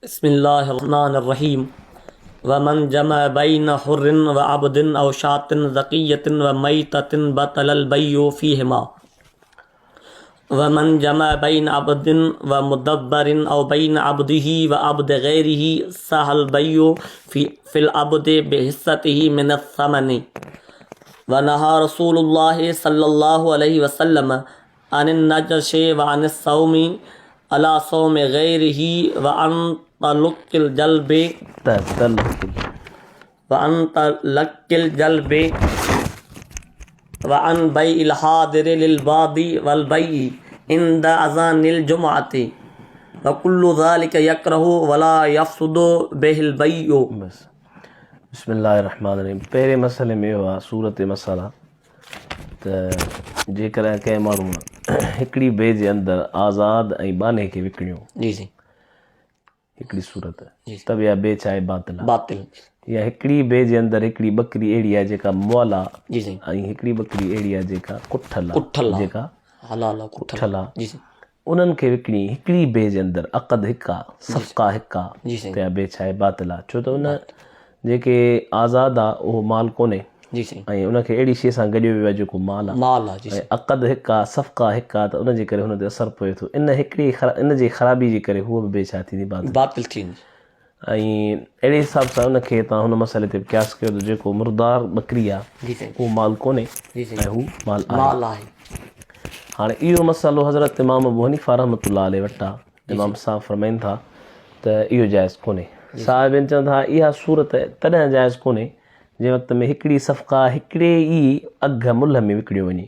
بسم الله الرحمن الرحيم ومن جمع بين حر وعبد او شاة ذقية وميتة بطل البيع فيهما ومن جمع بين عبد ومدبر او بين عبده وعبد غيره صح البيع في العبد بحصته من الثمن ونهى رسول الله صلى الله عليه وسلم عن النجش وعن الصوم على صوم غيره وعن تلق الجلب وعن تلق الجلب وعن بيع الحاضر للبادي والبيع عند اذان الجمعة وكل ذلك يڪره ولا يفسد به البيع. بس بسم الله الرحمن الرحيم پهرين مسئلي ۾ اهو آهي صورت مسئلا ته جيڪڏهن ڪنهن ماڻهوء هڪڙي بي جي اندر آزاد ۽ ٻانهي کي وڪڻيو جي سائين هڪڙي صورت جي ته به اها بي ڇا آهي باطل آهي باطل يا هڪڙي بي جي اندر هڪڙي ٻڪري اهڙي آهي جيڪا مئل آهي جي سائين ۽ هڪڙي ٻڪري اهڙي آهي جيڪا ڪٺل آهي ڪٺل آهي جيڪا حلال آهي ڪٺل ڪٺل آهي جي سائين انهن کي وڪڻي هڪڙي بي جي اندر عقد هڪ آهي صفقه هڪ آهي جي سائين ته اها بي ڇا آهي باطل آهي ڇو ته ان جيڪي آزاد آ اهو مال ڪونهي جي سائين ۽ ان کي اهڙي شيء سان گڏيو ويو آهي جيڪو مال آ مال آ جي ۽ سائين عقد هڪ آ صفقه هڪ آ ته ان جي ڪري هن تي اثر پوي ٿو ان هڪڙي ان جي خرابي جي ڪري هوء به بي ڇا ٿيندي باطل باطل ٿي ويندي ۽ اهڙي حساب سان ان کي تان هن مسئلي تي به قياس ڪيو ته جيڪو مردار ٻڪري آ جي سائين اهو مال ڪونهي جي سائين ۽ هو مال آهي مال آهي هاڻي اهو مسئلو حضرت امام ابو حنيفه رحمة الله عليه وٽ آ امام صاحب فرمائن ٿا ته اهو جائز ڪونهي. صاحبين چون ٿا اها صورت تڏهن جائز ڪونهي جنهن وقت ۾ هڪڙي صفقه هڪڙي ئي اگهه ملهه ۾ وڪڻيو وڃي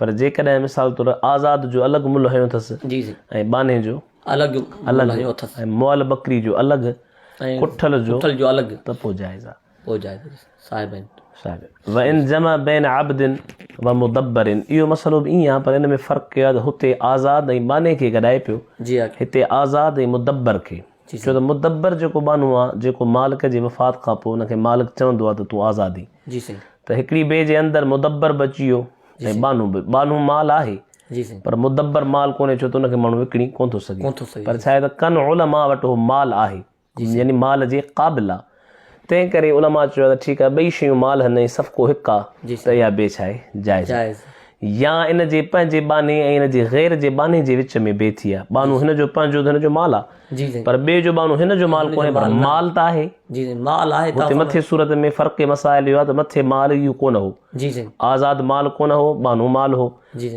پر جيڪڏهن مثال طور آزاد جو الڳ ملهه هنيو اٿس ۽ ٻانهي جو الڳ ملهه هنيو اٿس ۽ مئل ٻڪري جو الڳ ڪٺل جو الڳ ته پوء جائز آهي. پوء جائز صاحبين. صاحب وان جمع بين عبد و مدبر اهو مسئلو به ائين آهي پر ان ۾ فرق اهو آهي ته هتي آزاد ۽ ٻانهي کي گڏائي پيو جي ها هتي آزاد ۽ مدبر کي جي ڇو ته مدبر جيڪو ٻانهو آهي جيڪو مالڪ جي وفات کان پوء ان کي مالڪ چوندو آهي ته تون آزاد آهين جي سائين ته هڪڙي بي جي اندر مدبر به اچي ويو ۽ ٻانهو به ٻانهو مال آهي جي سائين پر مدبر مال ڪونهي ڇو ته ان کي ماڻهو وڪڻي ڪونه ٿو سگهي ڪونه ٿو سگهي پر ڇا آهي ته ڪن علماء وٽ اهو مال آهي يعني مال جي قابل آ. تنهن ڪري علماء چيو آ ته ٺيڪ آ ٻئي شيون مال هن ۽ صفقو هڪ آ ته اها بيع ڇا آهي؟ جائز آ. يا ان جي پنهنجي ٻانهي ۽ ان جي غير جي ٻانهي جي وچ ۾ بيع ٿي آ. ٻانهو هن جو پنهنجو ته هن جو مال آ پر ٻئي جو ٻانهو هن جو مال ڪونهي پر مال ته آهي. هتي مٿي صورت ۾ فرق مسائل اهو آ ته مٿي مال اهو ڪونه هو. آزاد مال ڪونه هو، ٻانهو مال هو.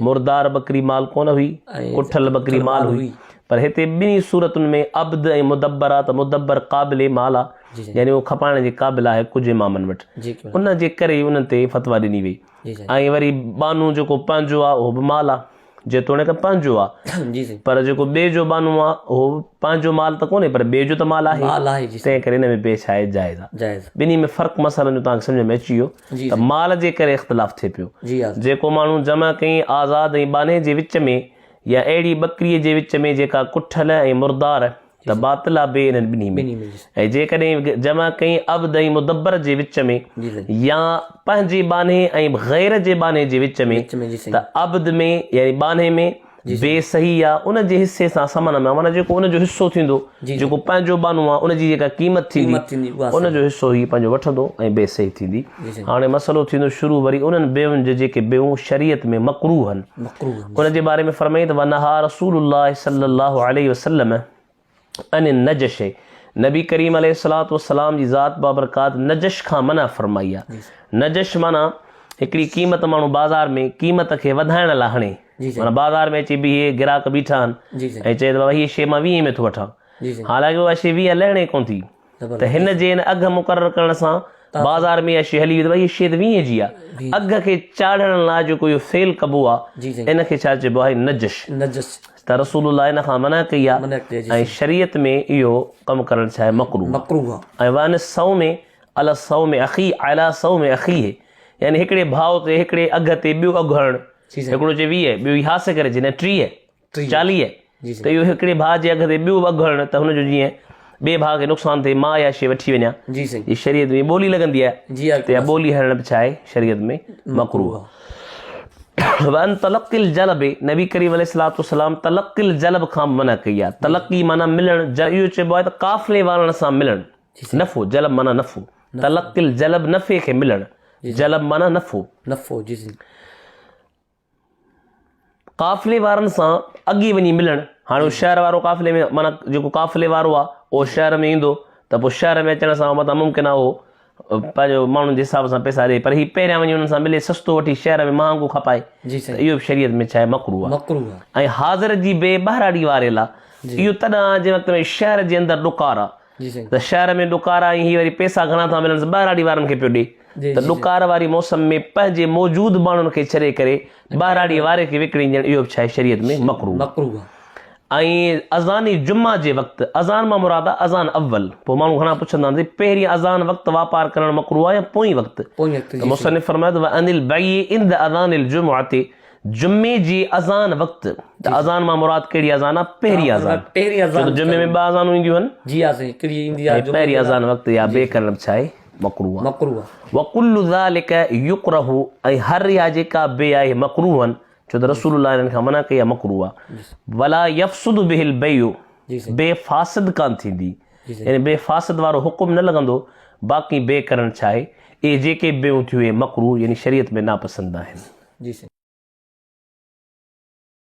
مردار ٻڪري مال ڪونه هئي، ڪٺل ٻڪري مال هئي. پر هتي ٻنهي صورتن ۾ عبد ۽ مدبر آ ته مدبر قابل مال آ يعني اهو کپائڻ جي قابل آهي ڪجهه امامن وٽ ان جي ڪري ئي انهن تي فتويٰ ڏني وئي ۽ وري ٻانهو جيڪو پنهنجو آ اهو به مال آ جيتوڻيڪ پنهنجو آ پر جيڪو ٻئي جو ٻانهو آ اهو پنهنجو مال ته ڪونهي پر ٻئي جو ته مال آهي تنهن ڪري ان ۾ بيع ڇا آهي جائز آ ٻنهي ۾ فرق مسئلن جو توهان کي سمجهه ۾ اچي ويو ته مال جي ڪري اختلاف ٿئي پيو. جيڪو ماڻهو جمع ڪئين آزاد ۽ ٻانهي جي وچ ۾ يا اهڙي ٻڪريء جي وچ ۾ جيڪا ڪٺل ۽ مردار ته باطل آ بي انهن ٻنهي ۾ ۽ جيڪڏهن جمع ڪئين عبد ۽ مدبر جي وچ ۾ يا پنهنجي ٻانهي ۽ غير جي ٻانهي جي وچ ۾ ته عبد ۾ يعني ٻانهي ۾ بي صحيح آ ان جي حصي سان ثمن ۾ معنيٰ جيڪو ان جو حصو ٿيندو جيڪو پنهنجو ٻانهو آ ان جي جيڪا قيمت ٿيندي ان جو حصو هي پنهنجو وٺندو ۽ بي صحيح ٿيندي هاڻي مسئلو ٿيندو شروع وري انهن بيعن جي جيڪي بيعون شريعت ۾ مڪروه هن ان جي باري ۾ فرمائي ته ونهٰ رسول الله صلي الله عليه وسلم عن النجش نبي ڪريم عليه الصلوة والسلام جي ذات بابرڪات نجش کان منع فرمائي آ نجش معنيٰ هڪڙي قيمت ماڻهو بازار ۾ قيمت کي وڌائڻ لاء هڻي معنيٰ بازار ۾ اچي بيهي گراهڪ بيٺا آهن ۽ چئي ته بابا هيء شيء مان ويهين ۾ ٿو وٺان حالانڪه اها شيء ويهه لهڻي ڪونه ٿي ته هن جي ان اگهه مقرر ڪرڻ سان بازار ۾ اها شيء هلي وئي ته بابا هيء شيء ته ويهين جي آهي اگهه کي چاڙهڻ لاء جيڪو اهو فعل ڪبو آهي ان کي ڇا چئبو آهي نجش ته رسول الله ان کان منع ڪئي آهي ۽ شريعت ۾ اهو ڪم ڪرڻ ڇا آهي مڪروه آهي ۽ وان الصوم علي الصوم اخي علي صوم اخيه يعني هڪڙي ڀاء تي هڪڙي اگهه تي ٻيو اگهه هڻڻ هڪڙو چئي 20 ٻيو هاسي ڪري چئي نه 30 40 ته اهو هڪڙي ڀاء جي اگهه تي ٻيو اگهه هڻڻ ته هن جو جيئن ٻئي ڀاء کي نقصان ٿئي مان اها شيء وٺي وڃان جي سائين جي شريعت ۾ ٻولي لڳندي آهي جي ته اها ٻولي هڻڻ به ڇا آهي شريعت ۾ مڪروه. وان تلقي الجلب، نبي ڪريم عليه الصلوة والسلام تلقي الجلب کان به منع ڪئي آهي. تلقي معنيٰ ملڻ، اهو چئبو آهي ته قافلي وارن سان ملڻ، نفعو، جلب معنيٰ نفعو، تلقي الجلب نفعي کي ملڻ، جلب معنيٰ نفعو. نفعو جي سائين. قافلي وارن سان اڳي وڃي ملڻ، هاڻي هو شهر وارو قافلي ۾ معنيٰ جيڪو قافلي وارو آهي اهو شهر ۾ ايندو ته پوء شهر ۾ اچڻ سان متان ممڪن آهي اهو پنهنجو ماڻهن جي حساب سان پئسا ڏئي پر هي پهريان وڃي انهن سان ملي سستو وٺي شهر ۾ مهانگو کپائي ته اهو به شريعت ۾ ڇا آهي مڪروه آهي مڪروه ۽ حاضر جي بي ٻهراڙي واري لا اهو تڏهن آهي جنهن وقت ۾ شهر جي اندر ڏڪار آهي ته شهر ۾ ڏڪار آهي ۽ هي وري پئسا گهڻا ٿا ملنس ٻهراڙي وارن کي پيو ڏي ته ڏڪار واري موسم ۾ پنهنجي موجود ماڻهن کي ڇڏي ڪري ٻهراڙي واري کي وڪڻي ڏيڻ اهو به ڇا آهي شريعت ۾ مڪروه آهي. ۽ اذان جمعه جي وقت، اذان مان مراد آهي اذان اول، پوء ماڻهو گهڻا پڇندا آهن ته پهرين اذان وقت واپار ڪرڻ مڪروه آهي يا پوئين وقت؟ ته مصنف فرمايو ته وعن البيع عند اذان الجمعة جمعي جي اذان وقت، ته اذان مان مراد ڪهڙي اذان آهي؟ پهرين اذان، ڇو ته جمعي ۾ ٻه اذانون اينديون آهن، ۽ پهرين اذان وقت يا بيع ڪرڻ به ڇا آهي؟ مڪروه آهي. وڪل ذلڪ يڪره ۽ هر اها جيڪا بيع آهي مڪروه آهن، ڇو ته رسول الله انهن کان منع ڪئي آهي مڪروه آهي. ولا يفسد به البيع بيع فاسد ڪانه ٿيندي يعني بيع فاسد وارو حڪم نه لڳندو باقي بيع ڪرڻ ڇا آهي اهي جيڪي بيعون ٿيون اهي مڪروه يعني شريعت ۾ ناپسند آهن. جي سائين.